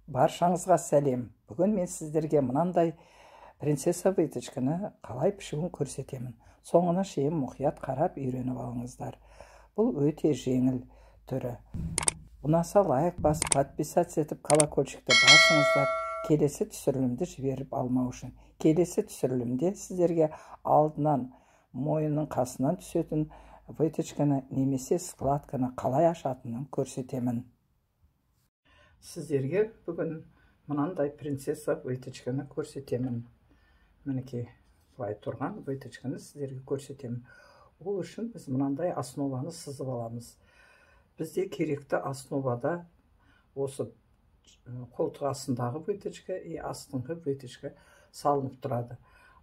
Баршаңызға сәлем. Бүгін мен сіздерге мынандай принцесса выточканы қалай пішуін көрсетемін. Соңына шейін мұқият қарап үйреніп алыңыздар. Бұл өте жеңіл түрі. Ұнаса лайк басып, подписаться етіп, колокольчикті басыңыздар. Келесі түсірілімді жіберіп алмау үшін. Келесі түсірілімде сіздерге алдынан мойынның қасынан түсетін выточканы немесе складканы қалай ашатынын көрсетемін. Сіздерге бүгін мынандай принцесса выточканы көрсетемін. Мінекей былай тұрған выточканы сіздерге көрсетемін. Ол үшін біз мынандай основаны сызып аламыз. Бізде керекті основада осы қолтық астындағы выточка и астыңғы выточка салынып тұрады.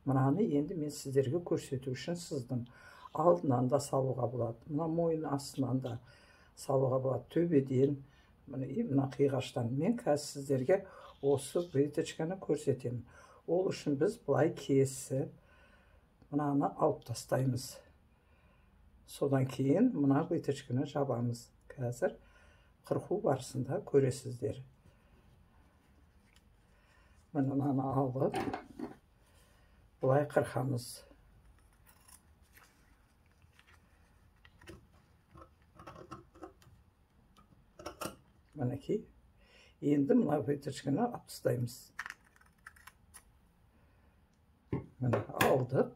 Мынаны енді мен сіздерге көрсету үшін сыздым. Алдынан да салуға болады, мына мойын астынан да салуға болады, төбеден, мына қиғаштан. Мен қазір сіздерге осы выточканы көрсетемін. Ол үшін біз былай кесіп мынаны алып тастаймыз. Содан кейін мына выточканы жабамыз. Қазір қырқу барысында көресіздер. Мынаны алып былай қырқамыз. Мінекей. Енді мына выточканы алып тастаймыз. Міне алдық.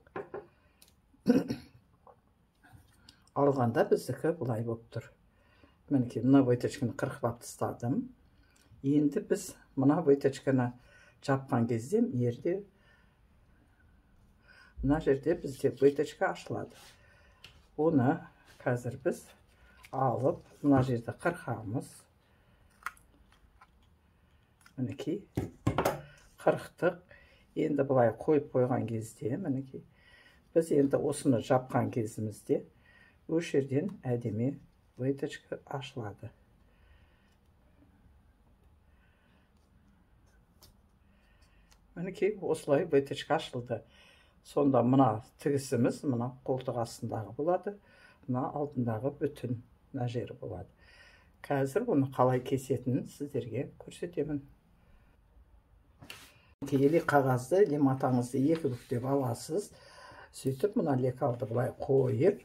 Алғанда біздікі былай болып тұр. Мінекей мына выточканы қырқып алып тастадым. Енді біз мына выточканы жапқан кезде мына жерде бізде выточка ашылады. Оны қазір біз алып мына жерді қырқамыз. Мінекей қырықтық. Енді былай қойып қойған кезде мінекей біз енді осыны жапқан кезімізде осы жерден әдемі выточка ашылады. Мінекей осылай выточка ашылды. Сонда мына тігісіміз мына қолтық астындағы болады, мына алдындағы бүтін мына жері болады. Қазір бұны қалай кесетінін сіздерге көрсетемін. Или қағазды, или матаңызды екі бүктеп аласыз. Сөйтіп мына лекалды былай қойып,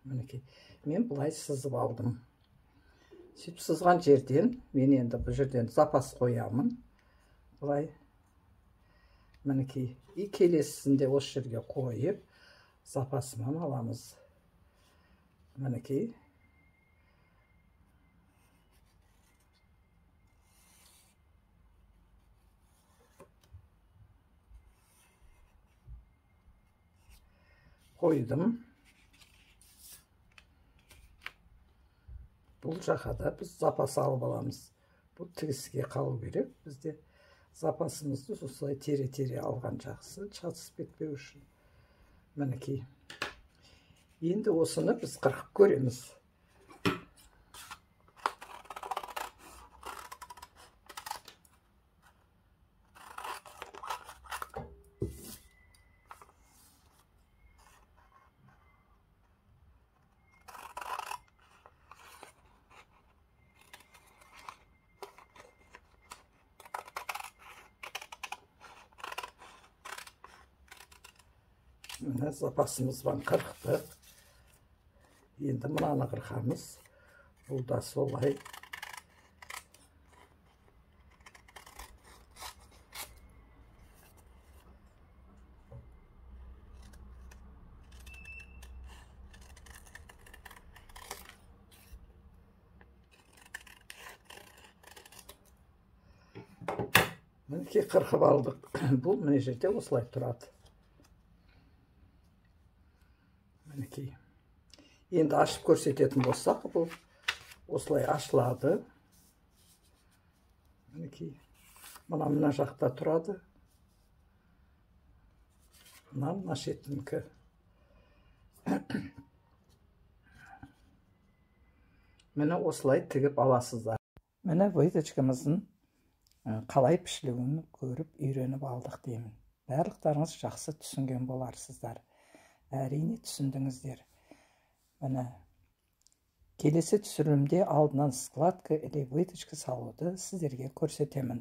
мінекей мен былай сызып алдым. Сөйтіп сызған жерден мен енді бұл жерден запас қоямын. Былай мінекей и келесісін де осы жерге қойып запасынан аламыз. Мінекей қойдым. Бұл жаққа да біз запас алып аламыз. Бұл тігіске қалу керек. Бізде запасымызды осылай тере-тере алған жақсы, шатысып кетпеу үшін. Мінекей. Енді осыны біз қырқып көреміз. Міне запасымызбен қырықтық. Енді мынаны қырқамыз. Бұл да солай. Мінекей қырқып алдық. Бұл мына жерде осылай тұрады. Мінекей. Енді ашып көрсететін болсақ, бұл осылай ашылады. Мінекей. Мына жақта тұрады. Мына шетінікі. Міне осылай тігіп аласыздар. Міне выточкамыздың қалай пішілуін көріп үйреніп алдық деймін. Барлықтарыңыз жақсы түсінген боларсыздар. Әрине түсіндіңіздер. Міне Келесі түсірілімде алдынан складка или выточка салуды сіздерге көрсетемін.